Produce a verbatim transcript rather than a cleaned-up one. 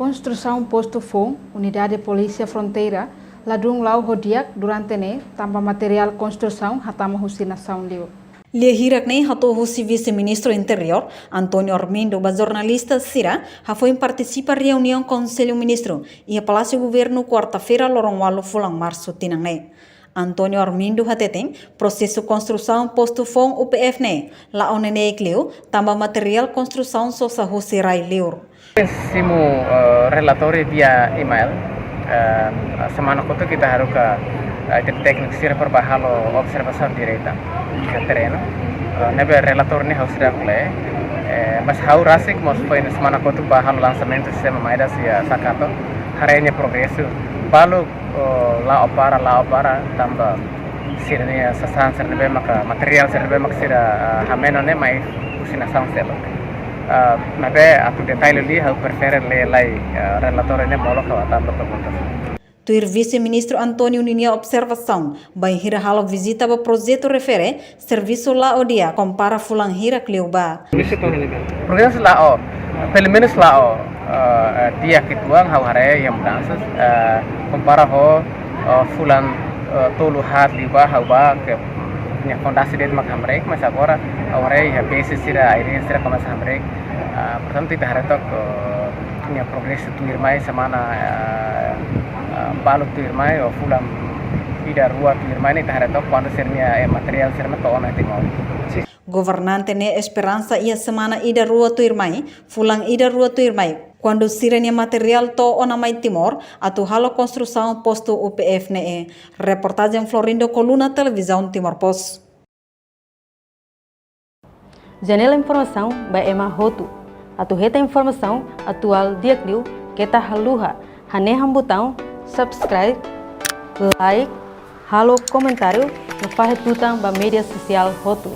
Konstrusaun postu foun Unidade Polísia Fronteira ladún la'o ho di'ak durante ne'e, tanba materiál konstrusaun hatama husi nasaun liur. Lia hirak-ne'e hato'o husi Vise-Ministru Interiór, António Armindo, ba jornalista sira hafoin partisipa reuniaun Konsellu Ministru iha Palásiu Governu, kuarta-feira, loron ualu fulan Marsu tinan ne'e. António Armindo hateten, prosesu konstrusaun postu foun U P F ne'e la'o neineik liu, tanba materiál konstrusaun sosa husi rai liur. Simu, eh, relatóriu via email. Eh, semana kotuk ita haruka, eh, tim tékniku sira para bá halo observasaun direta iha terrenu. Eh, ne'ebé relatóriu ne'e ha'u seidauk lee, eh, mas ha'u rasik mós foin semana kotuk bá halo lansamentu sistema mai da sia sakato, haree nia progresu. Balu, eh, la'o para, la'o para, tanba sira-nia sasán sira ne'ebé maka, materiál sira ne'ebé maka sira, eh, hameno ne'e mai husi nasaun seluk. Eh, maibé atu detalle liu ha'u prefere lee lai, eh, relatóriu ne'e molok ha'u atu halo pergunta. Tuir Vise-Ministru António ninia observasaun, bainhira halo vizita ba projetu refere, servisu la'o di'ak kompara fulan hirak liubá. Progresu la'o, pelumenus la'o, eh, di'ak uitoan ha'u haree iha mudansa, eh, kompara ho, eh, fulan, eh, tolu haat liubá ha'u bá ke nia fondasi de'it mak hamriik, mas agora ha'u haree iha base sira, areia sira komesa hamriik. Eh, portantu ita haree took, eh, nia progresu tuirmai semana, eh, eh, balu tuirmai, ou fulan ida rua tuirmai ne'e ita haree took kuandu sira-nia, eh, materiál sira-ne'e to'o ona Timor. Governante ne'e esperansa iha semana ida rua tuirmai, fulan ida rua tuirmai, kuandu sira-nia materiál to'o ona mai Timor, atu halo konstrusaun postu U P F ne'e. Reportajen Florindo Coluna, Televizaun Timor Post. Janela informasaun ba ema hotu. Atu hetan informasaun atuál di'ak liu, keta haluha hanehan butaun subscribe, like, halo komentáriu no fahe tutan ba média sosiál hotu.